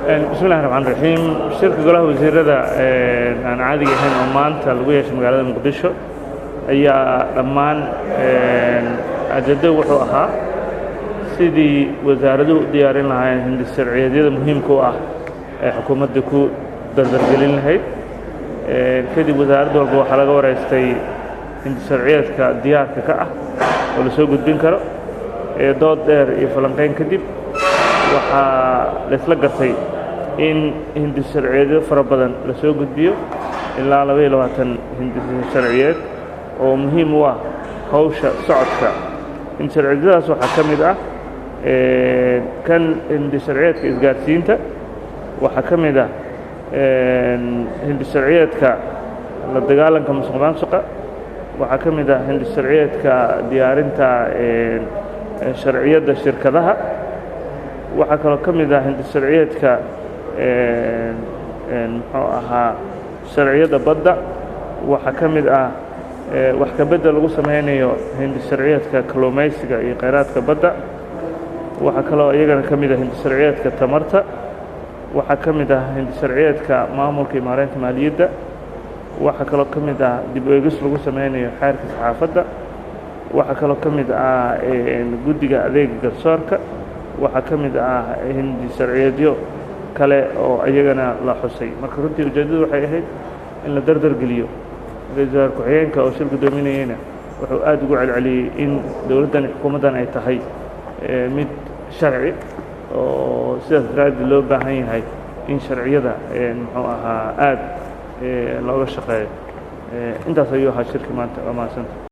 Bismillahi raxmaan raxiim. Shirka golaha wasiirada aan caadiga ahayn oo maanta lagu yeeshay magaalada Muqdisho ayaa dhammaan ajado wuxuu ahaa sidii wasaaraduhu u diyaarin lahaayeen hindis sharciyeedyada muhiimka u ah ee xukuumadda ku dardargelin lahayd. Kadib wasaarad walba waxaa laga wareystay hindis sharciyeedka diyaarka ka ah oo lasoo gudbin karo. Dood dheer iyo falanqeyn kadib waxaa laysla gartay in hindis sharciyeedyo fara badan lasoo gudbiyo, ilaa 22 hindis sharciyeed oo muhiim u ah hawsha socodka. Hindis sharciyeedyadaas waxaa ka mid ah kan hindis sharciyeedka isgaarsiinta, waxaa ka mid ah hindis sharciyeedka la dagaalanka musuq maasuqa, waxaa ka mid ah hindis sharciyeedka diyaarinta sharciyadda shirkadaha, waxaa kaloo ka mid ah hindis sharciyeedka muxuu ahaa sharciyadda badda, waxaa ka mid ah wax ka beddel lagu sameynayo hindis sharciyeedka kalluumaysiga iyo kheyraadka badda, waxaa kaloo iyagana ka mid ah hindis sharciyeedka tamarta, waxaa ka mid ah hindis sharciyeedka maamulka iyo maareynta maaliyadda, waxaa kaloo ka mid ah dib u eegis lagu sameynayo xeerka saxaafadda, waxaa kaloo ka mid ah guddiga adeega garsoorka, waxaa ka mid ah hindis sharciyeedyo kale oo iyagana la xusay. Marka runtii ujeeddadu waxay ahayd in la dardar geliyo. Ra-iisul wasaar ku-xigeenka oo shir guddoominayeyna wuxuu aad ugu celceliyey in dowladdan xukuumaddan ay tahay mid sharci oo sidaas daraaddeed loo baahan yahay in sharciyada muxuu ahaa aad looga shaqeeyo. Intaas ayuu ahaa shirki maanta. Waa mahadsanta.